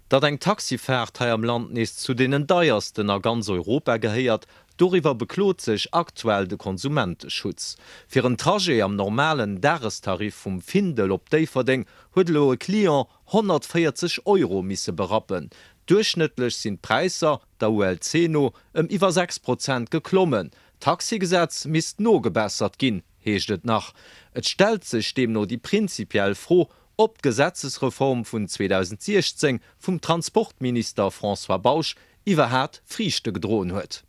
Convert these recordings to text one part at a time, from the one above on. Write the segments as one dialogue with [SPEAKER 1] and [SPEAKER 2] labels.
[SPEAKER 1] Datt eng Taxifaart hei am Land nees zu deenen deiersten a ganz Europa gehéiert, doriwwer beklot sech aktuell de Konsumenteschutz. Fir en Trajet am normalen Dagestarif vum Findel op Déifferdeng huet elo e Client 140 Euro misse berappen. Duerchschnëttlech sinn d'Präisser, der ULC no, ëm iwwer 6 Prozent geklommen. D'Taxigesetz misst nogebessert ginn, heescht et nach. Et stellt sech deemno déi prinzipiell Fro, ob d'Gesetzesreform vun 2016 vum Transportminister François Bausch iwwerhaat Friichte gedroen huet.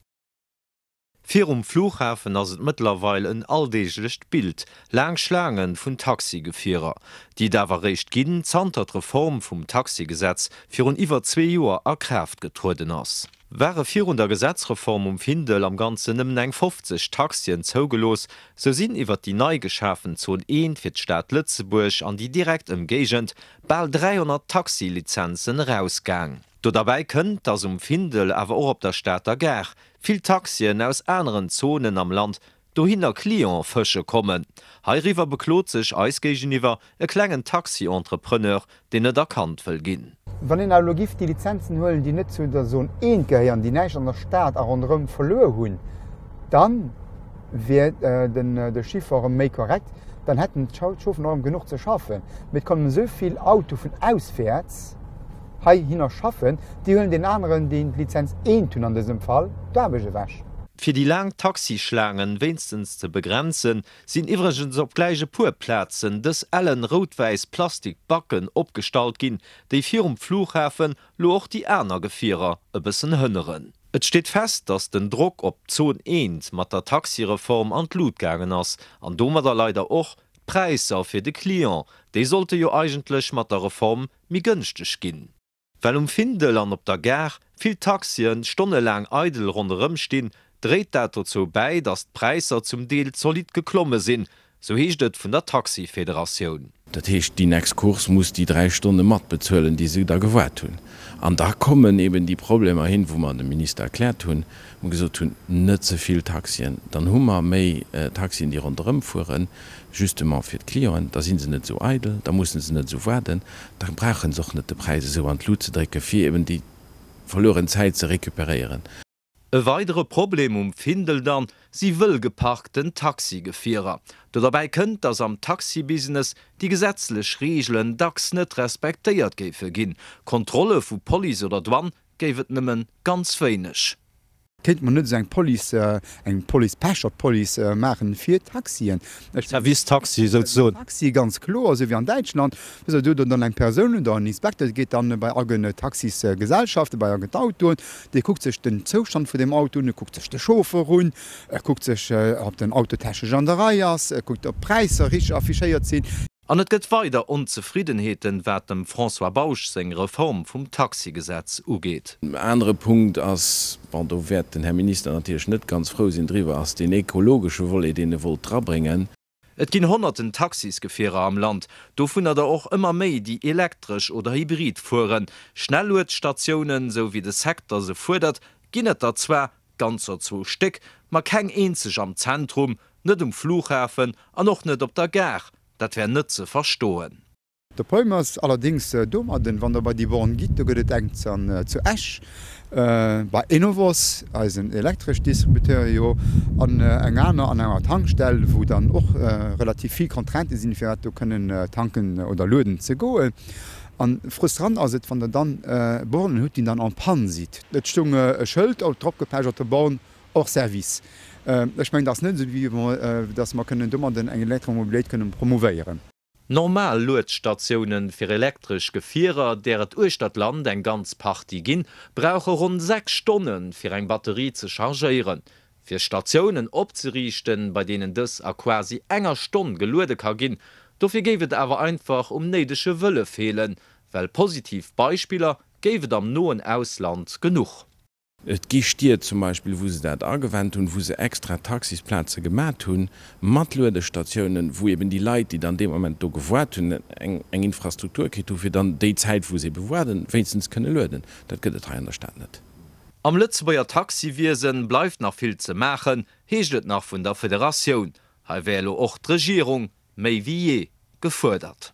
[SPEAKER 1] Virum Flughafen ass et mëttlerweil en alldeeglecht Bild, laang Schlaange vun Taxigefierer, déi et awer réischt ginn, zanter d'Reform vum Taxigesetz virun iwwer zwee Joer a Kraaft getrueden ass. Ware virun der Gesetzreform um Findel am Ganzen nëmmen eng 50 Taxien zougelooss, sou sinn iwwer déi nei geschafen Zon I fir d'Stad Lëtzebuerg an déi direkt Ëmgéigend bal 300 Taxilizenzen erausgaang. Do derbäi kënnt, dass um Findel, awer och op der Stater Gare, vill Taxien aus aneren Zonen am Land dohinner Client fësche kommen. Heiriwwer beklot sech eis géigeniwwer e klengen Taxi-Entrepreneur, deen net erkannt wëll ginn.
[SPEAKER 2] Wann een awer elo giff déi Lizenzen huelen, déi net zu der Zone eent gehéieren, déi näischt an der Stad a ronderëm verluer hunn, da wier de Chiffer erëm méi korrekt, dann hätten d'Chaufferen och erëm genuch ze schaffen. Mee et kommen esou vill Autoe vun auswäerts heihinner schaffen, déi huelen den aneren, déi d'Lizenz eent hunn an dësem Fall, d'Aarbecht ewech.
[SPEAKER 1] Fir déi laang Taxischlaangen wéinstens ze begrenzen, sinn iwwregens op gläich e puer Plazen dës ellen rout-wäiss Plastik-Backen opgestallt ginn, déi virum Flughafen lo och déi aner Gefierer e bëssen hënneren. Et steet fest, datt den Drock op d'Zon eent mat der Taxireform an d'Lut gaangen ass an domadder leider och d'Präisser fir de Client. Déi sollte jo eigentlech mat der Reform méi gënschteg ginn. Well um Findel an op der Gare vill Taxien stonnelaang eidel ronderëm stinn, dréit dat dozou bäi, datt d'Präisser zum Deel zolidd geklomme sinn, sou heescht et vun der Taxifederatioun.
[SPEAKER 3] Dat heescht, déi nächst Course muss déi 3 Stonne matbezuelen, déi se da gewaart hunn. An da kommen eben déi Problemer hin, wou mer dem Minister erkläert hunn, wou mer gesot hunn, net ze vill Taxien, dann hu mer méi Taxien, déi ronderëm fueren, justement fir d'Clienten, da si se net esou eidel, da musse se net esou waarden, da brauche se och net de Präis esou an d'Lut ze drécken, fir eben déi verlueren Zäit ze recuperéieren.
[SPEAKER 1] E weidere Problem um Findel dann si wëll geparkten Taxigefierer. Do derbäi kënnt, datt am Taxibusiness déi gesetzlech Reegelen dacks net respektéiert géife ginn. Kontrolle vu Police oder Douane géif et nëmme ganz wéineg.
[SPEAKER 2] Kéinte mer net esou eng Police, eng Police, Pechert-Police maachen fir d'Taxien?
[SPEAKER 1] Service Taxi souzesoen.
[SPEAKER 2] Taxi, ganz kloer, esou wéi an Däitschland. Do huet dann eng Persoun oder en Inspekter, dee geet dann bei allen Taxisgesellschaften, bei allen Autoen, dee kuckt sech den Zoustand vun deem Auto un, e kuckt sech de Chauffer un, e kuckt sech, ob den Auto technesch an der Rei ass, e kuckt, ob d'Präisser richteg affichéiert sinn.
[SPEAKER 1] An et gëtt weider Onzefriddenheeten, wat dem François Bausch seng Reform vum Taxigesetz ugeet.
[SPEAKER 3] En anere Punkt ass, bon, do wäert den Här Minister natierlech net ganz frou sinn driwwer, ass deen ekologesche Volet, deen e wollt drabréngen.
[SPEAKER 1] Et ginn honnerten Taxisgefierer am Land, dovunner der och ëmmer méi, déi elektresch oder hybrid fueren. Schnelluedstatiounen, sou wéi de Secteur se fuerdert, ginn et der zwar, ganzer zwou Stéck, ma keng eenzeg am Zentrum, net um Flughafen an och net op der Gare. Dat wär net ze verstoen.
[SPEAKER 2] De Problem ass allerdéngs domadden, wann Der bei déi Born gitt, do gëtt et eng zu Esch bei Enovos, eisen elektresch Distributeur jo, an eng aner an enger Tankstell, wou dann och relativ vill Contraintë sinn, fir dat do kënnen tanken oder lueden ze goen. A frustrant ass et, wann Der dann Bornen hutt, déi dann en panne sidd. Et stoung e Schëld dropgepecht op der Born, Hors service. Ech mengen, dat ass net esou, wéi datt mer kënnen domadden eng Elektromobilitéit kënnen promouvéieren.
[SPEAKER 1] Normal Luedstatiounen fir elektresch Gefierer, där et uechter d'Land eng ganz Partie ginn, brauche ronn 6 Stonne fir eng Batterie ze chargéieren. Fir Statiounen opzeriichten, bei deenen dës a quasi enger Stonn geluede ka ginn, dofir géif et awer einfach um néidege Wëlle feelen, well positiv Beispiller géif et am noen Ausland genuch.
[SPEAKER 3] Et gi Stied zum Beispill, wou se dat agewennt hunn, wou se extra Taxisplaze gemat hunn, mat Luedestatiounen, wou eben déi Leit, déi dann dee Moment do gewoart hunn, eng Infrastruktur kritt hu fir dann déi Zäit, wou se ebe woarden, wéinstens kënne lueden. Dat gëtt et hei an der Stad net.
[SPEAKER 1] Am Lëtzebuerger Taxiwiesen bleift nach vill ze maachen, heescht et nach vun der Federatioun. Hei wär elo och d'Regierung méi wéi jee gefuerdert.